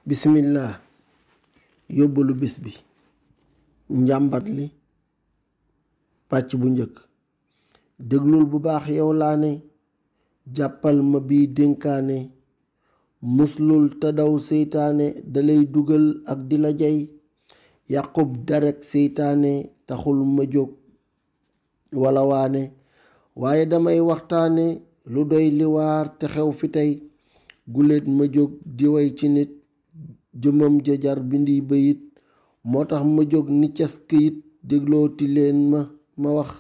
bismillah. Yóbbalu bis bi. Njàmbat li. Pàcc bu njëkk. déglul bu baax yow laa ne. jàppal ma bii dénkaane. muslul te daw seytaane dalay dugal ak di la jay. yàqub darek seytaane taxul ma jóg wala waane. waaye damay waxtaane lu doy li waar te xew fi tey. guléet ma jóg di way ci nit jëmam jajar bindi bayit. moo tax ma jóg ni cas këyit déglooti leen ma wax.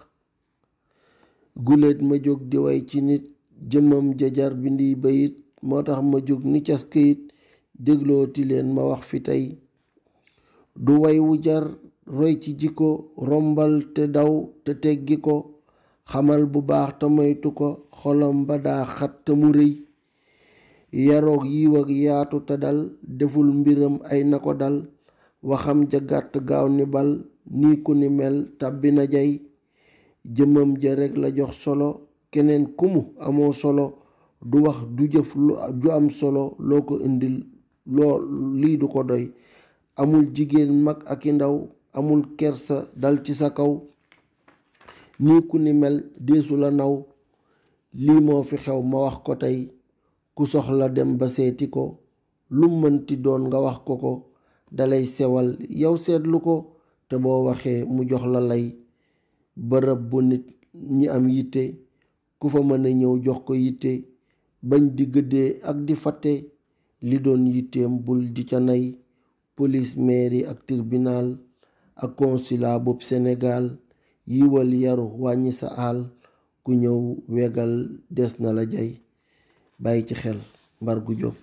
guléet ma jóg di way ci nit jëmam jajar bindi bayit. moo tax ma jóg ni cas këyit déglooti leen ma wax fi tey. du way wu jar roy ci jikko rombal te daw te teggi ko. xamal bu baax te moytu ko xolam ba daa xat te mu rëy. yaroog yiw ak yaatu te dal deful mbiram ay na ko dal. waxam ja gàtt gaaw ni bal nii ku ni mel tàbbi na jay. jëmam ja rekk la jox solo keneen kumu amoo solo. du wax du jëf ju am solo loo ko indil lii du ko doy. amul jigéen mag ak i ndaw amul kersa dal ci sa kaw. nii ku ni mel deesu la naw. lii moo fi xew ma wax ko tey. ku soxla dem ba seeti ko lu mënti doon nga wax ko ko. dalay sewal yow seetlu ko te boo waxee mu jox la lay. bërëb bu nit ñi am yitte ku fa mën a ñëw jox ko yitte. bañ di gëddee ak di fàtte li doon yitteem bul di ca nay. police mairie ak tribunal ak consulat bopp Sénégal yiwal yaru wàññi sa àll ku ñëw wegal des na la jay. bàyyi ci xel Mbargu Diop.